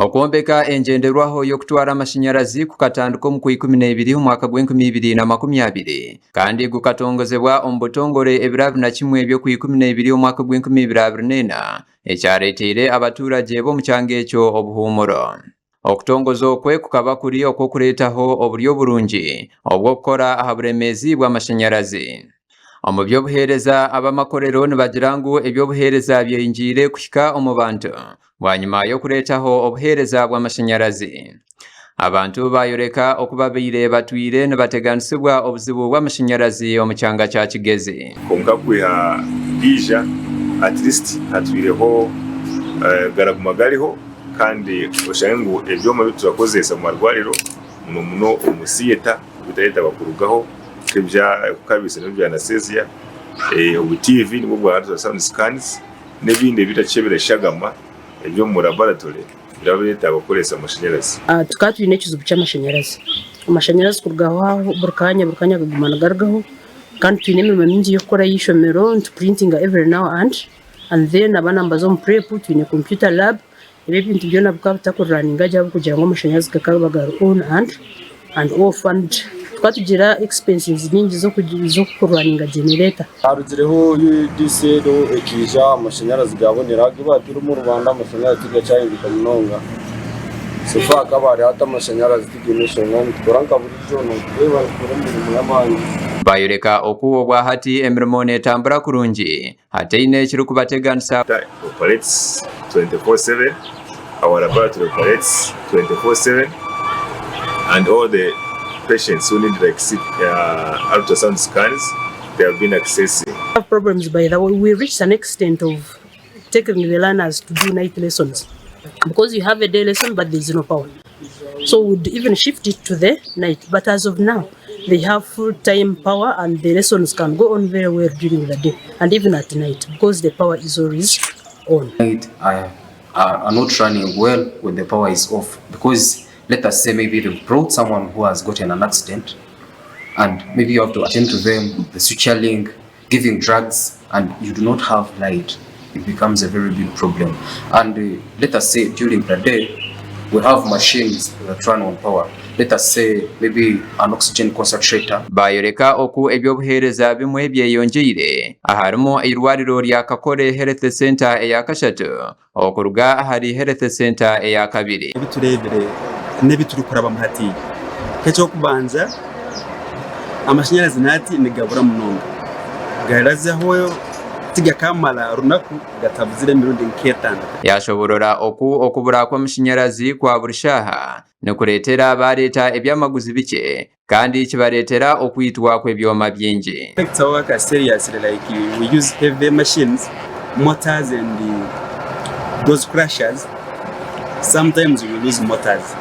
Okwombeka engyenderwaho y'okutwara amashanyarazi kukatandika omu Kwaikumineibiri omwaka gw'enkumi ibiri na 20 kandi gukatongozebwa omu butongore ebiro 21 by'Okwikumineibiri omwaka gw'enkumi ibiri abiri n'ena ekyareeteire abaturagye b'omu kyanga ekyo obuhuumuro. Okutongoza okwe kukaba kuri okw'okureetaho oburyo burungi obw'okukora aha buremeezi bw'amashanyarazi. Omu by'obuheereza ab'amakorero nibagira ngu eby'obuheereza byeyongyeire kuhika omu bantu bwanyima y'okureetaho obuheereza bw'amashanyarazi. Abantu baayoreka oku babaire batwire nibateganisibwa obuzibu bw'amashanyarazi omu kyanga kya Kigezi. Kwonka kwiha gaija at least hatwireho garaguma gariho kandi oshange ngu ebyoma ebi turakozeesa omu marwariro muno muno omu theatre bitaretaba kurugaho. Nk'eby'okukabiisa n'ebya anaesthesia, obu tiivi nibwo bwa ultrasound scans n'ebindi ebitakyebera eshagama eby'omu laboratory biraba biretaaga kukoresa amashanyarazi. Tukaba twine ekizibu ky'amashanyarazi. Amashanyarazi kurugaho aho buri kaanya buri kaanya gaguma nigarugaho kandi twine emirimo mingi y'okukora ey'eishomero nitupurintinga every now and and then abaana nibaza omu prep twine computer lab Ebi ebintu byona bikaba bitakururaninga gye ahabw'okugira ngu amashanyarazi gakaba gari on and and off and tukaba tugira expenses nyingi z'okururaninga generator. Harugireho UEDCL ekaija amashanyarazi gabonera agu batwire omu Rwanda amashanyarazi tigakyahinduka munonga so far hakaba hariho hati amashanyarazi tigaine nshonga nitukora nka burijo notureeba nitukora emirimo y'amaani. Bayoreka oku obwahati emirimo netambura kurungi Hataine ekirikubateganisa. Operates 24/7, Our laboratory operates 24/7 and all the patients who need like ultrasound scans they have been accessing. Have problems by the way we reached an extent of taking the learners to do night lessons because you have a day lesson but there is no power so we would even shift it to the night but as of now they have full time power and the lessons can go on very well during the day and even at night because the power is always on. Night are, are not running well when the power is off because let us say maybe they've brought someone who has gotten an accident and maybe you have to attend to them, the suturing, giving drugs and you do not have light. It becomes a very big problem. And let us say during the day, we have machines that run on power. Let us say maybe an oxygen concentrator. Baayoreka oku eby'obuheereza bimwe byeyongyeire aharimu eirwariro rya Kakore Health Centre eya kashatu okuruga ahari Health Centre eya kabiri. Ebi tureebire n'ebi turikurabamu hatiiya. Nk'eky'okubanza, amashanyarazi nahati nigabura munonga. Garazaho tigakamara runaku gatabuzire emirundi nk'etaano. Yaashoboorora oku okubura kw'amashanyarazi kwa buri shaaha nikureetera baareeta eby'amaguzi bikye kandi kibareetera okwitwa kw'ebyoma bingi. Affects our workers seriously like we use heavy machines, motors and those crushers, sometimes we lose motors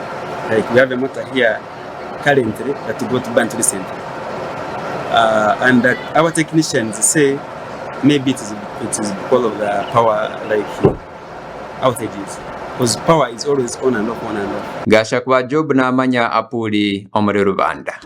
like we have a motor here currently that got burnt recently and our technicians say maybe it is, it is because of the power like outages because power is always on and off on and off. Gashakwa Job Namanya Apuuli omuri Rubanda.